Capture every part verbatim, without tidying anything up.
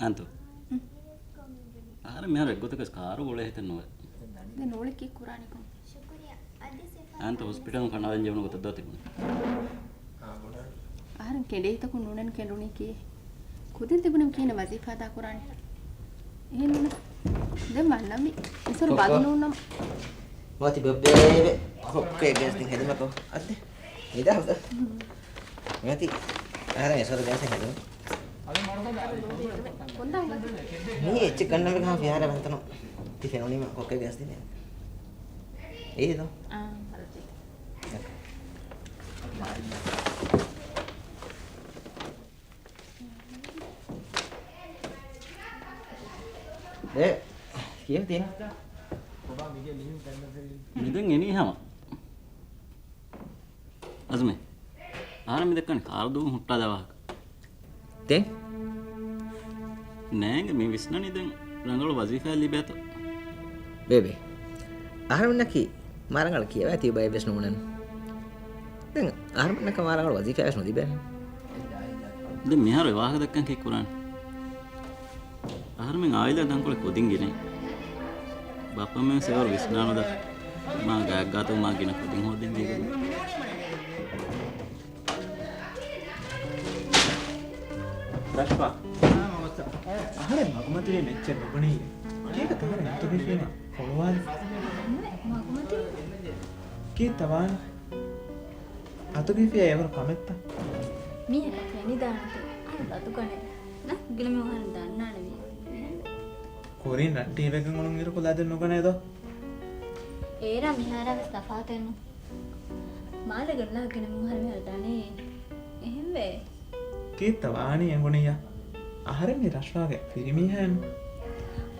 އާންތޯ. އަހަރެން މިހާރު އެއްގޮތަކަސް ކާރު ގުޅޭ ހިތެއް ނުވޭ. ދެން ނޫޅެއް ކީއްކުރާނީކޮން؟ އާންތޯ ހޮސްޕިޓަލުން ކަނޑައަޅަން ޖެހުނު ގޮތަށްދޯ ތިބުނީ. އަހަރެން ކެނޑޭ ހިތަކުން ނޫނެން ކެނޑުނީކީ. ކުދިން ތިބުނީމަ ކިހިނެއް ވަޒީފާ އަދާކުރާނީ؟ އެހެންނޫން. ދެން މަންނަމި އިސުރު ކޮއްކޮ؟ ބަދު ނޫނަމަ. މާތި ބައްބޭ ކޮއްކޮ ގޭސް ތިން ހެދުމަކޮ. އައްދެ. މިދާ ހުދަ. މިއޮތީ އަހަރެން އިސްވަރު ގޭސް ހެދުނު. މީ އެއްޗެއް ގަންނަމެ ހާ ފިހާރަ ވަންތަނު. ތި ފެނުނީމަ ކޮއްކޮ ގޭސް ދިނެ. އޭ ދޯ. އާ، ހަރުތި. އޭ، ކީއް ތި؟ މިދެން އެނީ ހަމަ. އަޒުމޭ، އަހަރެން މި ދައްކަނީ ކާރު ދުވަހު ހުއްޓާލާ ވާހަކަ. ދެން؟ ނޭނގެ މި ވިސްނަނީ ދެން ރަނގަޅު ވަޒީފާއެއް ލިބޭތޯ. ބޭބޭ، އަހަރެމެންނަކީ މާ ރަނގަޅަށް ކިޔަވާ ތިޔަބައެއްވެސް ނޫނަން. ދެން އަހަރެމެންނަކަށް މާ ރަނގަޅު ވަޒީފާއެއްވެސް ނުލިބޭނެ. ދެން މިހާރު އެ ވާހަކަ ދައްކަން ކީއްކުރާނީ؟ އަހަރެމެން އާއިލާ ތަންކޮޅެއް ކުދިން ގިނައީ. ބައްޕަމެން ސެވަރު ވިސްނާނުދާ. މާ ގާތްގާތު މާ ގިނަ ކުދިން ހޯދިން ދީގެން. ރަޝްފާ. އަހަރެން މަގުމަތިވީމަ އެއްޗެއް ނުބުނީ. ކީކަ ތަހަރެން އަތުގެފީމަ ފޮޅުވާލި؟ މަގުމަތި؟ ކީއްތަ ވާނެ؟ އަތުގެފިޔާ އެވަރު ކަމެއްތަ؟ މީހަކަށް ފެނިދާނެތަ؟ އަހަރެން ލަދުގަނޭ. ނަ، ގިނަ މީހުން އަހަރެން ދަންނާނެ މީ. ކުރިން ރައްޓެހިވެގެން އުޅުނުއިރު ލަދެއް ނުގަނޭ ދޯ؟ އޭރާ މިހާރާ ވެސް ތަފާތެއްނު. މާލެ ގެއްލާ ގިނަ މީހުން އަހަރެން މިހާރު ދަނީ. އެހެންވޭ. ކީއްތަ ވާނީ އެނގުނިއްޔާ؟ އަހަރެން މީ ރަޝްފާގެ ފިރިމީހާއެއްނު.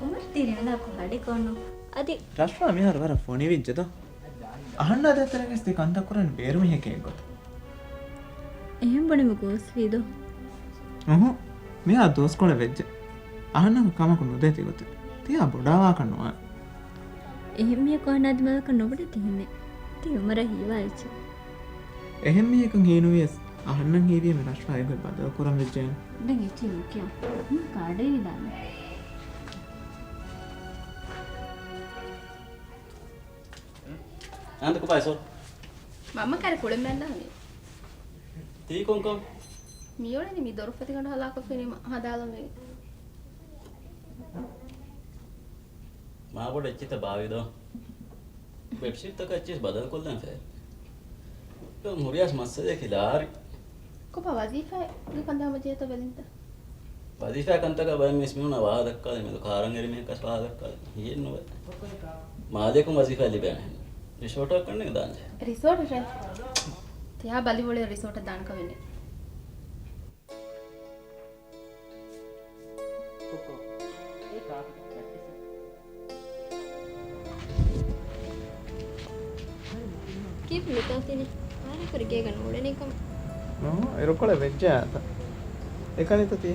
އުމަރު ތި ރިނަލާ ކޮހަޑިކޮށްނު. އަދި ރަޝްފާ މިހާރު ވަރަށް ފޮނިވިއްޖެ ދޯ؟ އަހަންނާ ދޭތެރޭގަސް ތި ކަންތައް ކުރަން ބޭރު މީހެކޭ އެއްގޮތަށް. އެހެން ބުނެމު ގޯސްވީ ދޯ؟ އުހު، މިހާ ދުވަސްކޮޅެއް ވެއްޖެ. އަހަންނަކަށް ކަމަކު ނުދޭ ތި ގޮތެއް. ތިޔާ ބޮޑާވާކަށް ނުވާނެ. އެހެން މީހަކު އަހަންނާ ދިމާލަކަށް ނުބުނޭ ތިހެންނެއް. ތި އުމަރަށް ހީވާ އެއްޗެއް. އެހެން މީހަކަށް ހީނުވިޔަސް އަހަންނަށް ހީވީމަ ރަޝްފާ އެގޮތް ބަދަލު ކުރަން ވެއްޖެއެއްނު. ދެން އެއްޗެއް ނުކިޔާ. މީ ކާޑޭ ވިދާނެ. އާނދަ ކޮބާ އެސޯ؟ މަންމަ ކާރެއް ކުޅެން މެންދާ ހަމީ. ތީ ކޮންކަން؟ މިއުޅެނީ މި ދޮރުފަތިގަނޑު ހަލާކޮށްފިނީމަ ހަދާލަން ވެގެން. މާބޮޑަށް އެއްޗިތަ ބާވީދޯ؟ ބެޑްޝީޓްތަކަށް އެއްޗިސް ބަދަލުކޮށްލަން ފެ. ހުރިޔާސް މައްސަލަޔަކީ ލާރި. ކޮބާ ވަޒީފާގެ ކަންތައް ހަމަޖެހޭތޯ ބެލިންތަ؟ ވަޒީފާ ކަންތަކާ ބައެއް މީސް މީހުނާ ވާހަކަ ދައްކާލެ މެދު ކާރަން އެރި މީހަކަސް ވާހަކަ ދައްކާލެ ހިޔެއްނުވޭ. މާލޭކުން ވަޒީފާ ލިބޭނެ. ރިސޯޓަށް ކަންނެގެ ދާންޖެ. ރިސޯޓަށެ؟ ތިޔާ ބަލިވޮޅެ ރިސޯޓަށް ދާން ކަމެއް ނެތް. ކީއްވެ މިތާ ތިނެ؟ އާނެ ކުރި ގޭގަ ނޫޅެނީ ކަމަށް. އަހަ، އިރުކޮޅެއް ވެއްޖެ އާތަ. އެކަނިތަ ތި؟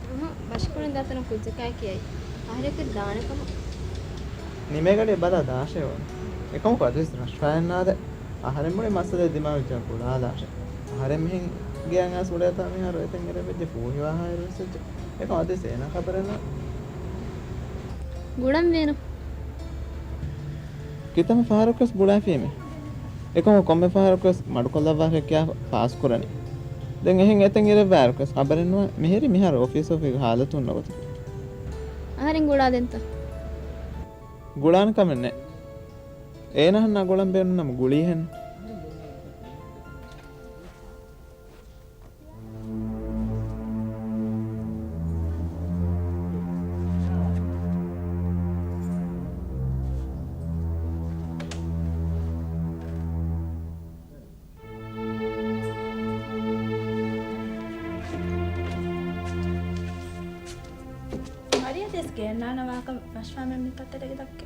އަހަ، ބަށިކުޅެން ދާތަނަށް ކުއްޖަކާ ކިޔައި. އަހަރެކު ދާނެ ކަމަށް. ނިމޭގަޑި ބަލާ ދާށޭ ވަން. އެކަމަކު އަދިވެސް ރަޝްފާއެއް ނާދެ. އަހަރެން މުޅި މައްސަލަ ދިމާވެއްޖާ ގުޅާލާށޭ. އަހަރެން މިހެން ގެއަށް އައިސް އުޅޭތާ މިހާރު އެތަން އެރެވެއްޖެ ފޫހިވާހާއިރު ވެސް ވެއްޖެ. އެކަމް އަދިސް އޭނާ ޚަބަރެއް ނާ. ގުޅަން ވޭނު. ކިތަންމެ ފަހަރަކުވެސް ގުޅާފީމޭ. އެކަމު ކޮންމެ ފަހަރަކުވެސް މަޑުކޮށްލައްވާށޭ ކިޔާފަ ފާސްކުރަނީ. ދެން އެހެން އެތަން އެރެއްވާއިރުކުވެސް ޚަބަރެއް ނުވާ. މިހިރީ މިހާރު އޮފީސް އޮފީހުގެ ހާލަތު ހުންނަ ގޮތަކަށް. އަހަރެން ގުޅާލަންތަ؟ ގުޅާނެ ކަމެއް ނެތް. އޭނަ އަހަންނާ ގުޅަން ބޭނުން ނަމަ ގުޅީހެން. މަރިޔަ ދިޔަސް ގެންނާނަ ވާކަން ރަޝްފާމެން މި ކަތަރެގެ ދައްކެ.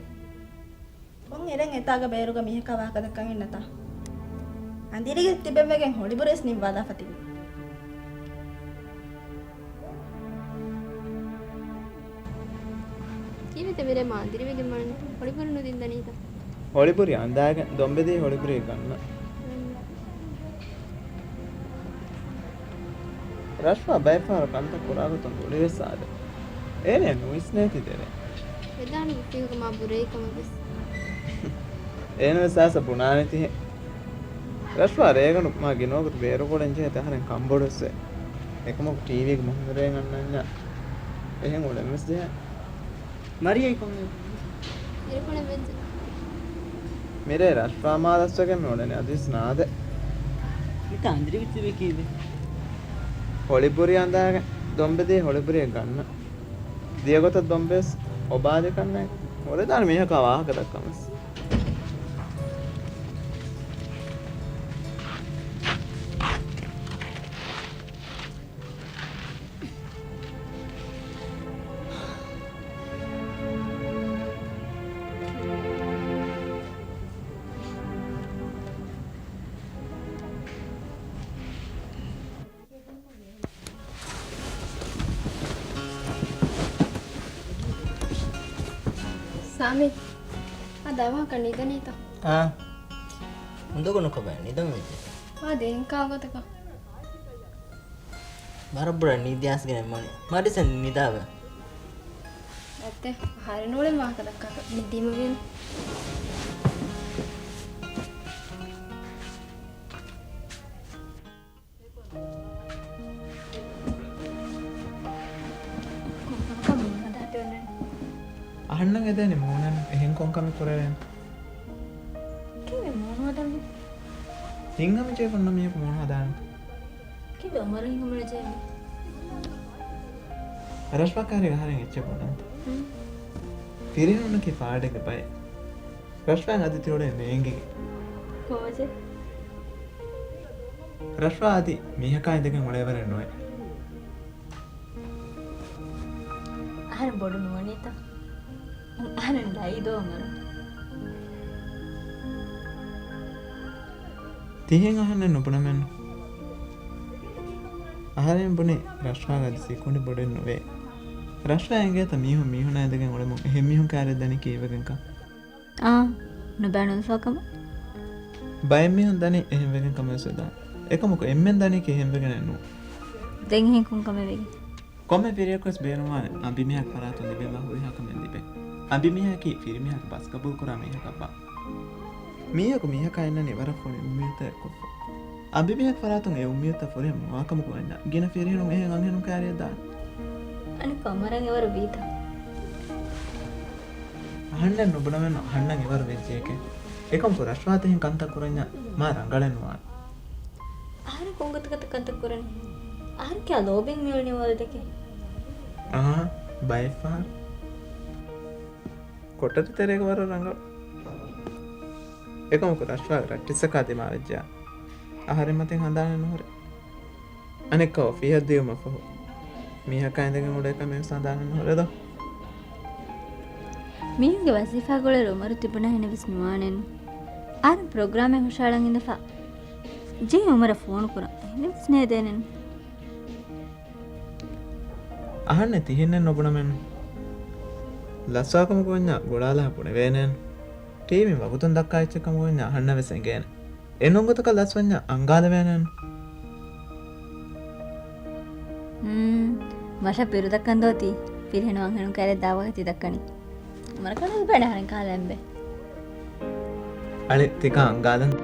ކޮން އެރެން އެތާގަ ބޭރުގަ މީހަކާ ވާހަކަ ދައްކަން އިންނަތާ؟ އަނދިރިގެ ތިބެން ވެގެން ހޮޅިބުރިވެސް ނިންވާލާފަ ތިބި. ކީއްވެތަ މިރޭ މާ އަނދިރިވެގެން ވަނީ؟ ހޮޅިބުރި ނުދިންދަނީތަ؟ ހޮޅިބުރި އަނދާގެން ދޮންބެދިޔަ ހޮޅިބުރީ ގަންނަ. ރަޝްފާ ބައެއްފަހަރު ކަންތައް ކުރާގޮތުން ގުޅިވެސް އާދެ. އޭނަ ނުވިސްނޭތީ ދެރޭ. ވެދާނެ އުފީހުގަ މާ ބުރައި ކަމަށް ވެސް. އޭނަ ވެސް އާސަ ބުނާނެތީ ހެން. ރަޝްވާ ރޭގަނޑު މާ ގިނަވަގުތު ބޭރުކޮޅެއް ޖެހޭތީ އަހަރެން ކަނބޮޑުވެސް ވޭ. އެކަމަކު ޓީވީގެ މުހުންނުރޭ ގަންނަންޏާ އެހެން އުޅެން ވެސް ޖެހޭ. މަރިޔައީ ކޮންމެ؟ އިރުކޮޅެއް ވެއްޖެ. މިރޭ ރަޝްވާ މާ ދަސްވެގެން އުޅެނީ އަދިވެސް ނާދެ. މިތާ އަނދިރި ވިއްސިވެ ކީއްވެ؟ ހޮޅިބުރި އަނދާގެން ދޮންބެ ދީ ހޮޅިބުރިއެއް ގަންނަ. ދިޔަގޮތަށް ދޮންބެ ވެސް އޮބާލި ކަންނޭނގެ. ހުރެދާނެ މީހަކާ ވާހަކަ ދައްކަން ވެސް. ސާމި، އާ ދަވާކަށް ނިދަނީތަ؟ އާ. އުނދަގޫ ނުކޮށް ނިދަން ވެއްޖެ. އާ ދެން ކާ ގޮތަކަށް؟ ވަރަށް ބޮޑަށް ނިދި އައިސްގެން މަނި. މަރިސަން ނިދާވެ. އައްތެ، އަހަރެން ނޫޅެން ވާހަކަ ދައްކާކަށް ނިދީމަ ވީނު. ކޮންކަމަކަށް މޫނު ހަދާތި އޮންނަނީ؟ އަހަންނަށް އެދޭނެ މޫނެއް ނޫން. އެހެން ކޮންކަމެއް ކުރެވޭނެ؟ ކީއްވެ މޫނު ހަދަނީ؟ ހިތްހަމަޖެހިފަ އޮންނަ މީހަކު މޫނު ހަދާނެ. ކީއްވެ އުމަރު ހިތްހަމަނުޖެހެނީ؟ ރަޝްވާ ކާރި އަހަރެން އެއްޗެއް ބުނަންތަ؟ ހުން. ފިރިހެނުންނަކީ ފާޑެއްގެ ބައެއް. ރަޝްވާ އަދި ތިއުޅޭ ނޭނގިގެން. ކޯޗެއް؟ ރަޝްވާ އަދި މީހަކާ އިނދެގެން އުޅޭވަރެއް ނުވޭ. އަހަރެން ބޮޑު ނުވަނީތަ؟ އަހަރެން ލައިދޯ އުމަރު. ތިހެން އަހަންނެއް ނުބުނަމެން. އަހަރެން ބުނި ރަޝްވާގެ އަދި ސިކުނޑި ބޮޑެއް ނުވޭ. ރަޝްވާ އެނގޭތަ މީހުން މީހުނާ އިނދެގެން އުޅެމުން އެހެން މީހުން ކާރިއަށް ދަނީ ކީއްވެގެންކަން؟ އާ، ނުބައި ނުލަފާ ކަމަށް. ބައެއް މީހުން ދަނީ އެހެން ވެގެން ކަމަށް ވެސް ވެދާނެ. އެކަމަކު އެންމެން ދަނީކީ އެހެން ވެގެނެއް ނޫން. ދެން އެހެން ކޮން ކަމެއް ވެގެން؟ ކޮންމެ ފިރިއަކުވެސް ބޭނުންވާނެ އަނބިމީހަކު ފަރާތުން ލިބެންވާ ހުރިހާ ކަމެއް ލިބޭ. އަނބިމީހަކީ ފިރިމީހަކު ބަސްގަބޫލުކުރާ މީހަކަށްވާ. މީހަކު މީހަކާ އިންނަނީ ވަރަށް ފުނި އުއްމީދުތަކެއް ކޮށްފަ. އަނބިމީހަކު ފަރާތުން އެ އުއްމީދުތައް ފުރިހަމަ ނުވާކަމަކު ވަންޏާ، ގިނަ ފިރިހެނުން އެހެން އަންހެނުން ކާރިއަށް ދާނެ. އަނެއްކާ އުމަރަށް އެވަރު ވީތަ؟ އަހަންނަށް ނުބުނަމެން އަހަންނަށް އެވަރު ވެއްޖެއެކޭ. އެކަމަކު ރަޝްވާ ތިހެން ކަންތައް ކުރަންޏާ މާ ރަނގަޅެއް ނުވާނެ. އަހަރެން ކޮން ގޮތަކަށްތަ ކަންތައް ކުރަނީ؟ އަހަރެން ކިޔާ ލޯބިން މިއުޅެނީ ވަރުދެކެ. އާ، ބައެއްފަހަރު. ކޮޓަރި ތެރޭގަ ވަރަށް ރަނގަޅު. އެކަމަކު ރަޝްވާގެ ރައްޓިއްސަކާ ދިމާވެއްޖެއްޔާ އަހަރެން މަތިން ހަނދާނެއް ނުހުރޭ. އަނެއްކާ އޮފީހަށް ދިޔުމަށްފަހު މީހަކާ އިނދެގެން އުޅޭ ކަމެއް ވެސް ހަނދާނެއް ނުހުރޭ ދޯ. މީހުންގެ ވަޒީފާގޮޅަށް އުމަރު ތިބުނާހެނެއް ވެސް ނުވާނެއްނު. އަހަރެން ޕްރޮގްރާމެއް ހުށައަޅަން އިނދެފަ. ޖެހި އުމަރަށް ފޯނު ކުރަން. އެހެނެއް ވެސް ނޭދޭނެއްނު. އަހަންނެއް ތިހެންނެއް ނުބުނަމެން. ލަސްވާކަމަކު ވަންޏާ ގުޅާލާ ބުނެވޭނެން. ޓީވީން ވަގުތުން ދައްކާ އެއްޗެއް ކަމަކު ވަންޏާ އަހަންނަށް ވެސް އެނގޭނެ. އެނޫން ގޮތަކަށް ލަސްވަންޏާ އަންގާލެވޭނެން. ހުން، މަށަށް ބިރު ދައްކަން ދޯ ތީ؟ ފިރިހެނު އަންހެނުން ކާރިއަށް ދާ ވަގުތީ ދައްކަނީ. އުމަރަކަށް ނުލިބޭނެ އަހަރެން ކަހަލަ އެނބެ. އަޅެ ތިކާ އަންގާލަން.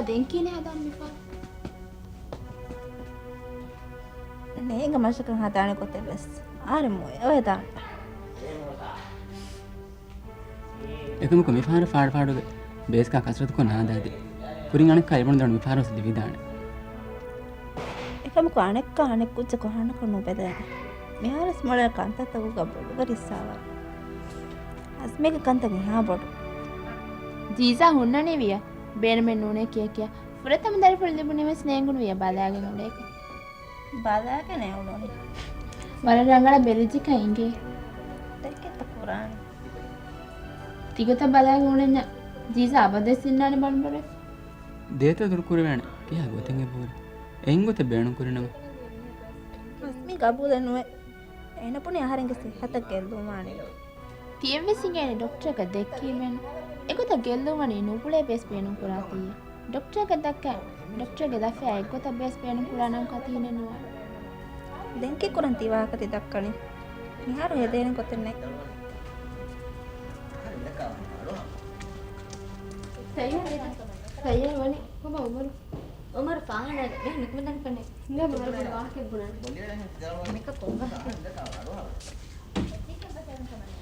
ދެން ކިހިނެއް ހަދާނީ މިފަހަރު؟ ނޭނގެ މަށަކަށް ހަދާނެ ގޮތެއް ވެސް އާރެއް މޮޔަވެދާނެ. އެކަމަކު މިފަހަރު ފާޑުފާޑުގެ ބޭސްގާ ކަސްރަތުކޮށް ނާދާދޭ. ކުރިން އަނެއްކާ އެބުނު ދަނޑު މިފަހަރު ވެސް ލިބިދާނެ. އެކަމަކު އަނެއްކާ އަނެއް ކުއްޖަކު އަހަންނަކަށް ނުބެލޭނެ. މިހާރުވެސް މޮޅޭ ކަންތައްތަކުގަ ބޮޑުވެރި ސާވާރު. އަޒްމީގެ ކަންތައް މިހާ ބޮޑު. ޖީޒާ ހުންނަނީވިޔަ ބޭނުމެއް ނޫނޭ ކިޔަ ކިޔަ. ފުރަތަމަ ދަރިފުޅު ލިބުނީވެސް ނޭނގުނުވިޔަ ބަލާގެން އުޅޭކަށް. ބަލާގެން އެ އުޅުނީ. ވަރަށް ރަނގަޅަށް ބެލިއްޖެކަން އިނގޭ. ދެކެތަ ކުރާނީ. ތިގޮތަށް ބަލާގެން އުޅެންޏާ ޖީޒާ އަބަދުވެސް އިންނާނެ ބަނޑުބަޑެއް. ދޭތަ ދުރުކުރެވޭނެ ކިހާ ގޮތެއް އެބަހުރި. އެއިން ގޮތެއް ބޭނުން ކުރިނަމަ. މި ގަބޫލެއް ނުވޭ. އޭނަ ބުނީ އަހަރެންގެ ސިއްހަތަށް ގެއްލުން ވާނެ. ތިއެއްވެސް އިނގޭނެ ޑޮކްޓަރަކަށް ދެއްކީމެއްނު. އެގޮތަށް ގެއްލުން ވަނީ ނުގުޅޭ ބޭސް ބޭނުން ކުރާތީ. ޑޮކްޓަރަކަށް ދައްކާ، ޑޮކްޓަރގެ ލަފަޔާ އެއްގޮތަށް ބޭސް ބޭނުން ކުރާނަން ކަތީނެއް ނުވާ. ދެން ކީއްކުރަން ތި ވާހަކަ ތި ދައްކަނީ؟ މިހާރު ހެދޭނެ ގޮތެއް ނެތް. ތައްޔާރު ވަނީ ކޮބާ އުމަރު؟ އުމަރު ފާހާނާގެ މީހުން ނުކުމެދަނިކަންނޭ. ހިނގާ ބޮޑު ބޮޑު ވާހަކަ ބުނަން. މިކަ ކޮން ވާހަކަ؟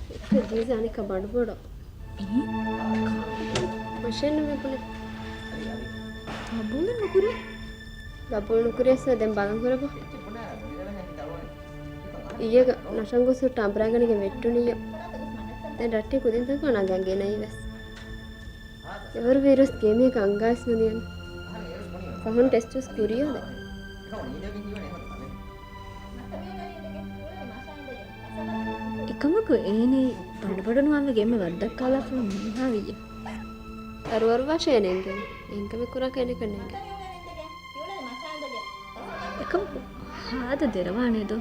އެކަ ޖީޒާ އަނެކަ ބަނޑުބޮޑު. އެހެން؟ މަށެއްނު މި ބުނެ. ގަބޫލެއް ނުކުރޭ. ގަބޫލު ނުކުރިޔަސް ދެން ބަލަން ހުރެބަ. އިއްޔެގަ ނަށަންގޯސް ހުއްޓަ އަނބުރާގަނެގެން ވެއްޓުނިއްޔާ. ދެން ރައްޓެހި ކުދިންތަކުން ނަގަން ގެނައީވެސް. އެވަރު ވީރުވެސް ގޭމޭގަ އަންގާވެސް ނުލިޔަން. ފަހުން ޓެސްޓުވެސް ކުރިޔޯ ދެން. އެކަމަކު އޭނީ ބަނޑުބޮޑު ނުވާންވެ ގޭމެއް ވައްދައްކާލާފަ މީހާ ވިއްޔަ. އަރުއަރުވާށޭ ނޭނގެނީ. އެންކަމެއް ކުރާކަށް އޭނަކަށް ނޭނގެ. އެކަމަކު ހާދަ ދެރަވާނެ ދޯ.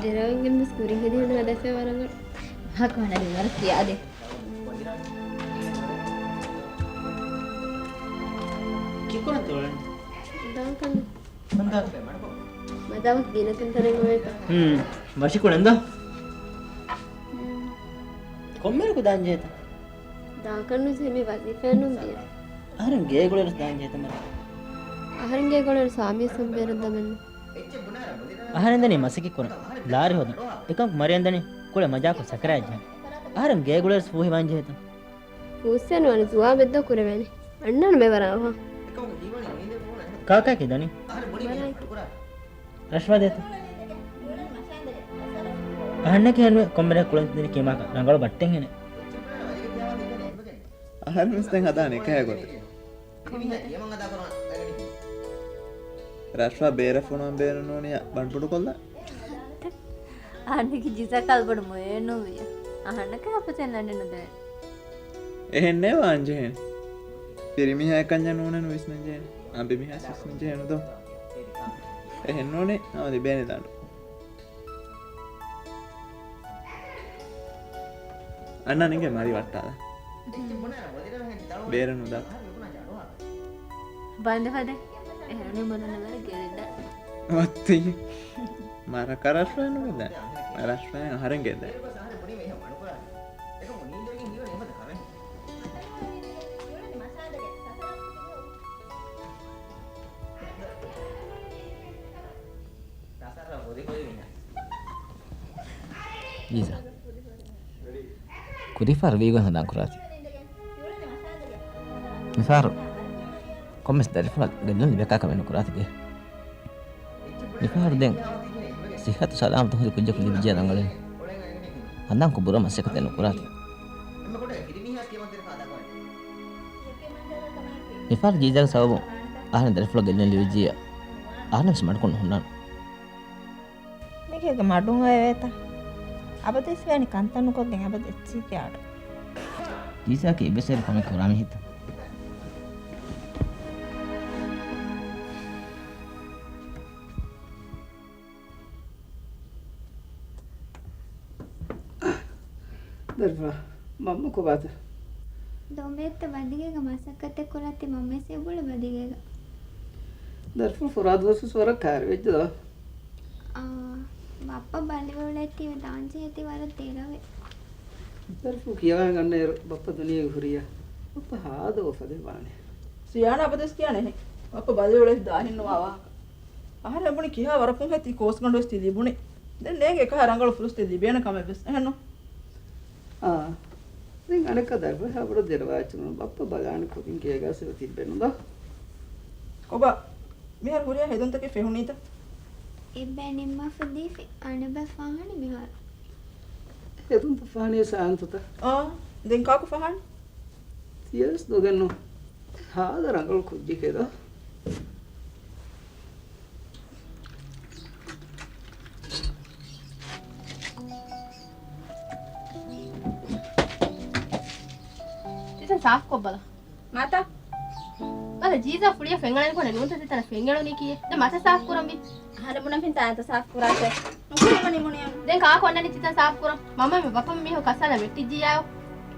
ދެރަވެންގެން ވެސް ކުރިން ހެދި ހަނދާ ދެފޭ ވަރަށް އަޑު. ހަކު ހަނަރި ވަރަށް ތިޔާދެ. ކިކުރަން ތެޅެން. ދާކަން. ހަނދާ. މަދާމަކު ގިނަ ތަންތަނެއް އޮވޭތަ؟ ހުން. ވަށިކުޅެން ދޯ. ކޮންމެރަކު ދާންޖެހޭތަ؟ ދާކަން ނުޖެހޭ މި ވަޒީފާއެއް ނޫން ދިޔަ. އަހަރެން ގޭގުޅޭރަސް ދާންޖެހޭތަ މަރާ. އަހަރެން ގޭގުޅޭރަސް ސާމީސް އުނބޭރަން ދަމެއްނު. އަހަރެން ދަނީ މަސައްކަތް ކުރަން، ލާރި ހޯދަން. އެކަމަކު މަރިޔަން ދަނީ ކުޅެ މަޖާކޮށް ސަކަރާތް ޖަހަން. އަހަރެން ގޭގުޅޭރަސް ފޫހިވާން ޖެހޭތަ؟ ފޫއްސެން ވަނީ ޖުވާބެއްދޯ ކުރެވޭނެ. އަންނާނެ މޭ ވަރަށް އަވަހަށް. ކާކާއަކީ ދަނީ؟ ރަޝްވާ ދޭތަ؟ އަހަންނަކީ ހެންވެ ކޮންމެރެ ކުޅެން ދިނި ކީމާކަށް ރަނގަޅު ބައްޓެއް ހެނެ. އަހަރެން ވެސް ދެން ހަދާނެ އެކަހޭ ގޮތެއް. ރަޝްވާ ބޭރަށް ފޮނުވަން ބޭނުން ނޫނިއްޔާ ބަނޑުބޮޑުކޮށްލާ. އަހަންނަކީ ޖިޒާ ކަލްބޮޑު މޮޔައެއް ނޫންވިއްޔާ. އަހަންނަކަށް އަޕަ ޗެއްލަނޑެއް ނުދެވޭނެ. އެހެންނޭ ވާންޖެހޭނެ. ފިރިމީހާ އެކަންޏެއް ނޫނޭ ނުވިސްނަންޖެހޭނެ. އަނބިމީހާ ވިސްނަންޖެހޭނު ދޯ. އެހެންނޫނީ ހަމަ ލިބޭނެ ދަނޑު. އަންނާނެ އިނގޭ މަރި ވައްޓާލަ. ބޭރަށް ނުދާ. ބަނދެފަދެ. އެހެންނޫނީ މަރުނަ ވަރަށް ގެރެއްދާ. މައްތި. މަރަކަށް ރަޝްވާ ނުގެދާ. ރަޝްވާ އަހަރެން ގެދާ. ޖީޒާ. ކުރީފާރު ވީގޮތް ހަނދާން ކުރާތި. މިފާރު ކޮންމެސް ދަރިފުޅަށް ގެއްލުން ލިބޭކަމެއް ނުކުރާތި ގެ. މިފަހަރު ދެން ސިއްހަތު ސަލާމަތު ހުރި ކުއްޖަކު ލިބިއްޖެޔާ ރަނގަޅޭ. ހަނދާންކޮށް ބުރަ މަސައްކަތެއް ނުކުރާތި. މިފަހަރު ޖީޒާގެ ސަބަބުން އަހަރެން ދަރިފުޅަށް ގެއްލުން ލިބިއްޖިއްޔާ އަހަރެން ވެސް މަޑުކޮށް ނުހުންނާނެ. މީގޭގެ މަޑުން އޮވެވޭތަ؟ އަބަދުވެސް ވޭނެ ކަންތައް ނުކޮށްގެން އަބަދު އެއްޗެހި އަޑު. ޖީޒާއަކީ އެއްވެސް އޭރު ކަމެއް ކުރާ މީހެއްތަ؟ ދަރިފުޅާ، މަންމަ ކޮބާތަ؟ ދޮނބެއަށްތަ ބަދިގޭގަ މަސައްކަތެއް ކުރާތި މަންމަ އެސޭ ބުޅެ ބަދިގޭގަ. ދަރިފުޅު ފުރާތު ދުވަސްވެސް ވަރަށް ކައިރިވެއްޖެ ދޯ. އާ، ބައްޕަ ބަލިވެ އުޅޭތީވެ ދާންޖެހޭތީ ވަރަށް ދެރަވޭ. ދަރިފުޅު ކިޔަވާ ގަންނައިރު ބައްޕަ ދުނިޔޭގަ ހުރިއްޔާ. ބައްޕަ ހާދަ އުފަލެއް ވާނެ. ސިޔާނާ އަބަދުވެސް ކިޔާނެހެން. ބައްޕަ ބަލިވެ އުޅޭ ދާހިން ނުވާ ވާހަކަ. އަހަރެން ބުނި ކިހާ ވަރަކުން ހޭ ތި ކޯސްގަނޑުވެސް ތި ލިބުނީ. ދެން ނޭނގެ އެކަހަ ރަނގަޅު ފުރުސަތެއް ލިބޭނެ ކަމެއްވެސް އެހެންނު. އާ. ދެން އަނެއްކާ ދަރިފުޅަށް ހާބަރަށް ދެރަވާއެއްޗެއް ނޫން. ބައްޕަ ބަލާނެ ކުދިން ގޭގާ ސިވަ ތިއްބެއް ނުދާ. ކޮބާ؟ މިހާރު ހުރިހާ ހެދުންތަކެއް ފެހުނީތަ؟ އެއްބައި ނިންމާފަ ދީފި އަނެއްބައި ފާހާނީ މިހާރު. ހެދުންތައް ފާހާނީ ސާންތުތަ؟ އާ، ދެން ކާކު ފާހާނީ؟ ތިޔަސް ދޮގެއްނު. ހާދަ ރަނގަޅު ކުއްޖެކޭ ދޯ. ތިތަން ސާފުކޮށްބަލަ. މަތަ؟ ބަލަ، ޖީޒާ ފުޅިއަށް ފެންއަޅަން ކުރެ ނޫންތަ ތިތަނަށް ފެންއެޅުނީ ކީއެއް؟ ދެ މަތަ ސާފު ކުރަންވީ. އަހަރެން ބުނަން ފިން ތާންތަ ސާފު ކުރާތެ. ނުކުރީމަ ނިމުނިއަން. ދެން ކާކު އޮންނަނީ ތިތަން ސާފު ކުރަން؟ މަންމަ މި ބަފަ މީހު ކަސާލަ ވެއްޓިއްޖިއްޔާ.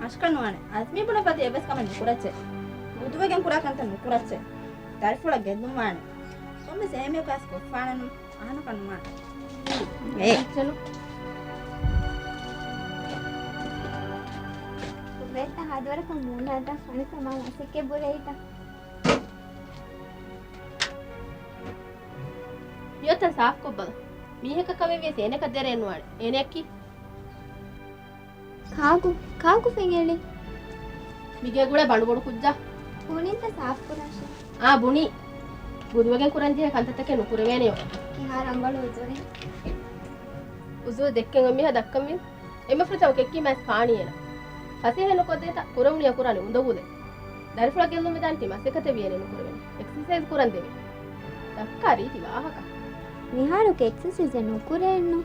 އަށްކަން ނުވާނެ. އަޒްމީ ބުނަ ފަތި އެއްވެސް ކަމެއް ނުކުރައްޗޭ. ގުދުވެގެން ކުރާ ކަންތައް ނުކުރައްޗޭ. ދަރިފުޅަށް ގެއްލުން ވާނެ. ކޮންމެސް އެހެން ކަސް ކޮށްފާނެނު. އަހަނަކަށް ނުވާނެ. އޭ. ޗަލު. ކުރޭތަ ހާދަވަރަކަށް މޫނާތަ ފަނިކަމާ މަސައްކަތް ބުރޭތަ؟ މިއޮތަން ސާފުކޮށްބަލަ. މީހަކަށް ކަމެއްވިޔަސް އޭނަކަށް ދެރައެއް ނުވާނެ. އޭނައަކީ؟ ކާކު، ކާކު ފެންއެޅި؟ މިގޭ ގުޅޭ ބަނޑުބޮޑު ކުއްޖާ. ބުނިންތަ ސާފުކުރާށޭ؟ އާ، ބުނީ. ގުދުވެގެން ކުރަންޖެހޭ ކަންތައްތަކެއް ނުކުރެވޭނެޔޯ. ކިހާ ރަނގަޅު އުޒުރެއް؟ އުޒުރު ދެއްކެން އޮތް މީހާ ދައްކަންވީ. އެންމެ ފުރަތަމަ ކެއްކީ މާސް ފާނީއޭނަ. ފަސޭހަ ނުކޮށްދޭތަ ކުރެވުނީ އަކުރާނެ އުނދަގުލެއް. ދަރިފުޅަށް ގެއްލުން ވެދާނެތީ މަސައްކަތެއް ވިޔަނީ ނުކުރެވެނީ. އެކްސަސައިޒް ކުރަން ދެވޭ. ދައްކާ ރީތި ވާހަކަ. މިހާރު އެކްސަސައިޒެއް ނުކުރޭނު.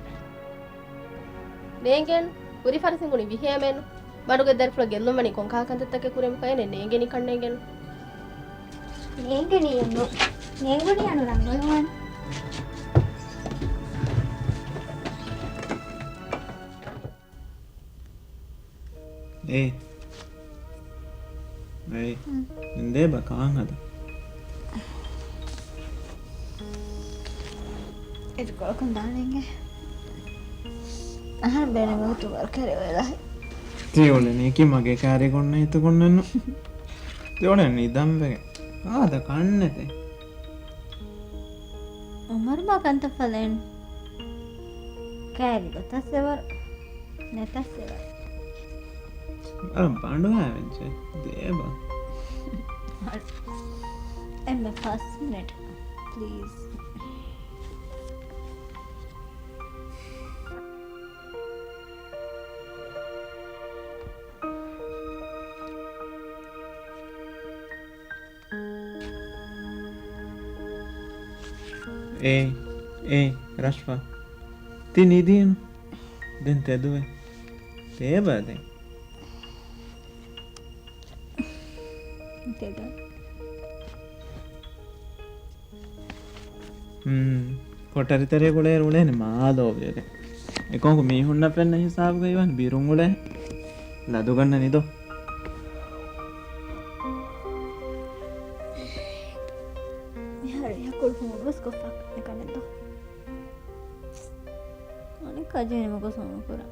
ނޭނގޭނު. ކުރި ފަރަސް ހިނގުނީ ވިހޭމޭނު. ބަނޑުގެ ދަރިފުޅަށް ގެއްލުން ވަނީ ކޮންކަހަލަ ކަންތައްތަކެއް ކުރެވުމަކަށް އޭނަ ނޭނގެނީ ކަންނޭނގޭނު. ނޭނގެނީ އެއްނު. ނޭނގުނީ އަނު ރަނގަޅުވާން. އޭ. އޭ. ހުން. ދޭބަ ކާން ހަދަ. އެއްކޮޅަކުން ދާނެނގެ. އަހަން ބޭނުމަކު ތުވަރު ކެރެވެލަހި. ތިއުޅެނީކީ މަގޭ ކާރި ގޮންނަ ހިތުގޮންނެއްނު. ތިއުޅެނީ ދަންވެގެން. އާދަ ކަންނެތެ. އުމަރުބާ ކަންތައް ފަލައިން. ކައިރި ގޮތަސް އެވަރު. ނެތަސް އެވަރު. އަ، ބަނޑުހައިވެއްޖެ. ދޭބަ. އެންމެ ފަސް މިނެޓް، ޕްލީޒް. އޭ، އޭ، ރަޝްފާ. ތި ނިދީނު. ދެން ތެދުވެ. ތޭބަ ދެން. ތެދު. ހުން. ކޮޓަރިތެރޭގަ އުޅޭ އުޅޭނެ މާލޯ ވިޔަގެ. އެކަމަކު މީހުންނަށް ފެންނަ ހިސާބުގައި ވާން ބިރުން އުޅޭ. ލަދުގަންނަނި ދޯ. މިހާރު އެއަކުޅު ހޫނުވެސް ކޮށްފަ އެކަމެއް ދޯ. އަނެއްކާ ޖެހެނީމަ ގޮސް ނުކުރާ.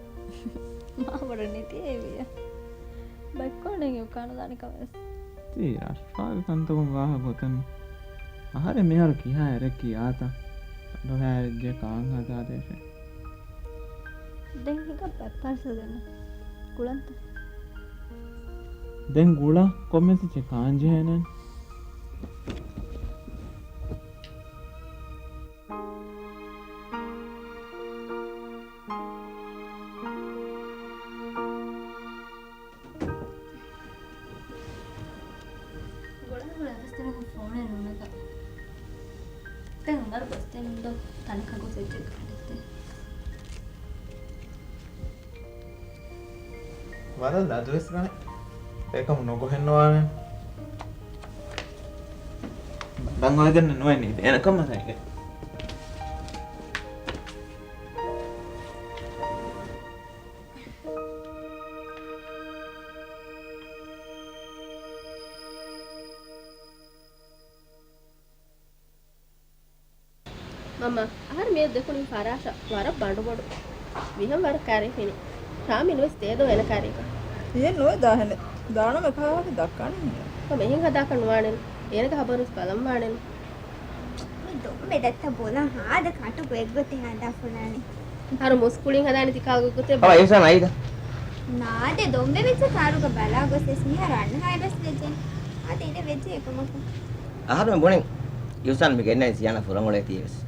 މާ ބޮޑަށް ނެތި އެވިޔަ. ބައްކޮޅެއް އެއްކާނުދާނެ ކަމެއް ވެސް. ތީ ރަޝްފާގެ ކަންތަކުން ވާހަކަ ގޮތެއްނު. އަހަރެން މިހާރު ކިހާ އެރެއް ކިޔާތަ؟ ބަނޑުހައިވެއްޖެ ކާން ހަދާދޭށޭ. ދެން ހިނގާ ބައްޕާ ސަލެން ގުޅަންތަ؟ ދެން ގުޅާ ކޮންމެސް އެއްޗެއް ކާން ޖެހޭނެ. ގުޅާ ގުޅާ އަވަސްތަނަކުން ފޯނެއް ނޫނަތަ؟ ދެން އުމަރު ގޮސްދޭނުން ދޯ ތަނަކަށް ގޮސް އެއްޗެއް ކަނޑެއްދޭ. ވަރަށް ލަދުވެސް ގަނެ. އެކަމު ނުގޮހެއްނުވާނެ. ބަން އޮވެގެން ނުވެ ނިދޭނެ ކަމަށް ހައިގެ. މަންމާ، އަހަރު މިއަދު ދެކުނީ ފަރާޝާ ވަރަށް ބަނޑުބޮޑު. މިހެން ވަރަށް ކައިރި ފިނި. ޝާމިން ވެސް ދޭދޯ އޭނަ ކައިރީގަ. އެހެން ނުވެ ދާހެނެއް. ދާނަމޭ ކާވާގެ ދައްކާނެ ހިނގާ. ކަމެއް ހިނގާ ދާކަށް ނުވާނެން. އޭނަގެ ހަބަރުވެސް ބަލަން ވާނެން. މި ދޮންބެ ދައްތަ ބޮލަށް ހާދަ ކަޓު ގޮތްގޮތެއް ހަދާފުޅާނެ. އަހަރު މުސްކުޅިން ހަދާނެ ތި ކާލް ގޮތްގޮތެއް. ބާ، އިހުސާން އައީތަ؟ ނާދެ، ދޮންބެ ވެއްޖެ ކާރުގަ ބަލާ ގޮސް ވެސް މިހާރު އަންހާއެއް ވެސް ވެއްޖެ. އާދެ، އިރެއް ވެއްޖެ އެކަމަކު. އަހަރުމެން ބުނިން އިހުސާން މި ގެންނަނީ ޒިޔާނަށް ފުރަން އުޅޭތީ ވެސް.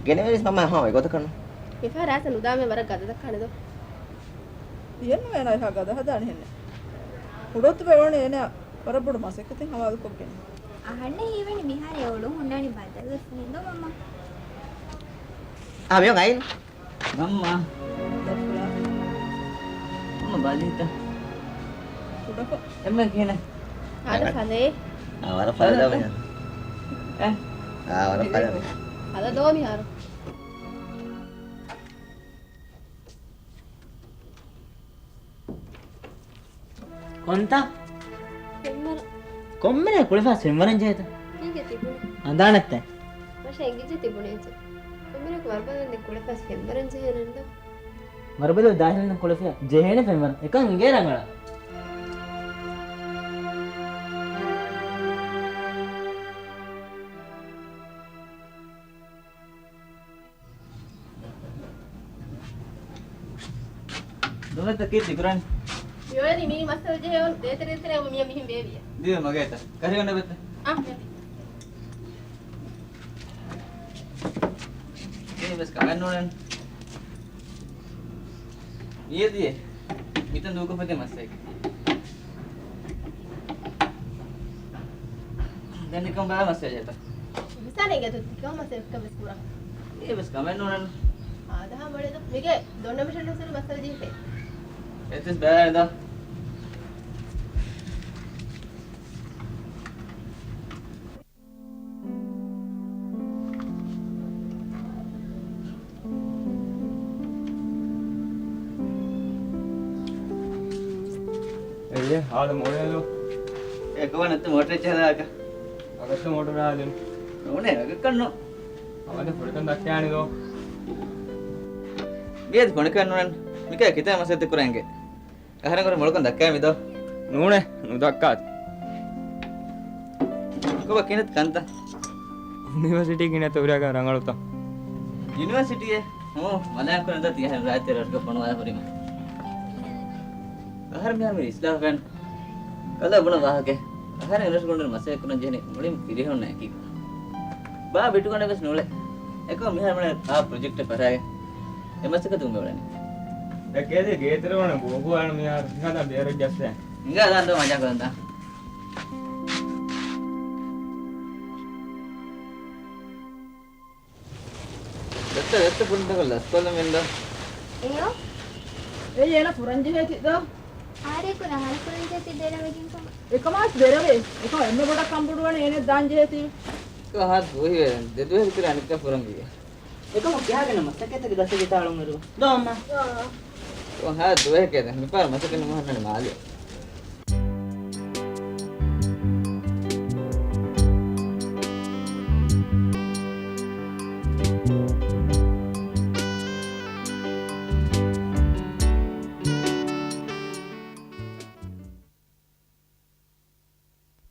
ގެނެވެނީސް މަންމަ ހަމަ އެގޮތަކަށްނު. މިފަހަރު އައިސް ނުދާމެ ވަރަށް ގަދަ ދައްކާނެ ދޯ. ތިޔަންނު އޭނާ އެހާ ގަދަ ހަދާނެ ހެންނެއް. ކުޑަތު ވެވަނީ އޭނާ ވަރަށް ބޮޑު މަސައްކަތެއް ހަވާލުކޮށްގެން. އަހަންނަށް ހީވަނީ މިހާރު އެ އޮޅުން ހުންނާނީ ބަދަލުވެފަ ހިނދު މަންމަ. އާ، މިއޮން އައިން. މަންމާ. ދަފުރާ. މަންމަ ބަލީތަ؟ ކުޑަކޮށް. އެންމެ ކިހިނެއް؟ އާދަ ފަލޭ. އާ، ވަރަށް ފަލަ ދޯ މިހާރު. އެ؟ އާ، ވަރަށް ފަލަ. ފަލަ ދޯ މިހާރު. ކޮންތާ؟ ފެންވަރަށް. ކޮންމެ ކުޅެފާސް ފެންވަރަން ޖެހޭތަ؟ ކީކޭ ތިބުނީ؟ އަނދާނެއްތަ؟ މަށަށް އެނގިއްޖެ ތިބުނޭ އެއްޗެއް. ކޮންމެ ވަރުބަލަން ދެން ކުޅެފާސް ފެންވަރަން ޖެހޭނެން ދޯ؟ ވަރުބަލަ ދާހިލުން ކުޅެފާސް ޖެހޭނެ ފެންވަރަށް. އެކަން އިނގޭ ރަނގަޅަށް. ދޮންވެތަ ކީއް ތިކުރަނީ؟ މިއޮޅެނީ މި މައްސަލަ ޖެހެވުނު ދޭތެރޭ ދޭތެރޭ މިޔަ މިހިން ބޭވިޔަ. ދިޔަ މަގޭތަ؟ ކަރި އޮންނަ ބެތަ؟ އާ، މި. އޭ ވެސް ކަމެއް ނޫނެ. މިއެ ދިޔަ. މިތަން ދޫކޮށްފަތި މައްސައެއް. ދެން ނިކަން ބަލާ މައްސައެއް ޖެތަ. މިސާލެއްގެ ތު ތިކަމަ ސެވްކަ ވެސް ކުރާ. އޭ ވެސް ކަމެއް ނޫނަން. އާދަހާ މޮޅެދަ. މިގެ ދޮންނަ މިޝަން ހުސުރު މައްސަލަ ޖީފެ. އެތިސް ބަލާނެ ދޯ. އެއްޔެ، ހާދަ މޯޓަރެއް ދޯ. އެކަމަ ނެތް މޯޓަރެއް ޖަހަލާކަ. އަގައްތަ މޯޓަރު ހާދަން. ނޫނޭ، އަގަކަށްނު. އަވަދެ ފުރިކަން ދައްކާނެ ދޯ. މިއަދި ފޮނިކަން ނޫނަން. މިކަ ކިތައް މަސައްކަތް ކުރަންގެ. އަހަރެން ހުރި މޮޅުކަން ދައްކާ މިދޯ. ނޫނޭ، ނުދައްކާތި. ކޮބާ ކިހިނެއް ކަންތައް؟ ޔުނިވަރސިޓީ ކިހިނެއްތަ ހުރިހާ ރަނގަޅުތަ؟ ޔުނިވަރސިޓީއެއް؟ ހޫ، މަލާ ކުރަން ދޯ ތިޔަ ރާއްޖެ ރަށްގަ ފޮނުވާ ހުރީމަ. އަހަރެން މިހާރު މި އިސްލާހު ކަން. ކަލާ ބުނަ ވާހަކަ. އަހަރެން ރަށް ގުނޑު މަސައްކަތް ކުރަން ޖެހެނީ މުޅިން ފިރިހެނުންނާ އެކީ. ބާ ބިޓުގަނޑެއް ވެސް ނޫޅޭ. އެކަމަ މިހާރު މި އާ ޕްރޮޖެކްޓެއް ފަށާގެ އެ މަސައްކަތު މި އުޅެނީ. ދެކޭދޭ ގޭތެރެ ވަނަ ގޯގޯ އަން މިހާރު ހިނގާ ދާން ބޭރަށް ޖައްސޭ. ހިނގާ ދާން ދޯ މަޖާ ކޮށްދާ. ދެއްތަ، ދެއްތަ ފުންތަކަށް ލަސްކޮށްލަމެންދޯ. އެޔޯ. އެއީ އޭނަ ފުރަން ޖެހޭތި ދޯ. އާރޭކު ރަހަން ފުރަން ޖެހޭތި ދެރަވެގެން ކަމަށް. އެކަމާސް ދެރަވޭ. އެކަމަށް އެންމެ ބޮޑަށް ކަންބޮޑުވަނީ އޭނަ ދާން ޖެހޭތީ. ކާ ހާ ދުވަހިވެ ދެ ދުވަހެއް ވިތުރަށް އަނެއްކާ ފުރަން ވިޔަ. އެކަމަށް ކިހާގެން މަސައްކަތަކީ ދަސް ވިތާޅުން އިރު. ދޯ އައްމާ. ކާ ހާ ދުވަހެއް ކޭދެ. މިފަހަރު މަސައްކަތް ނުމަހަންނަނީ މާލެ.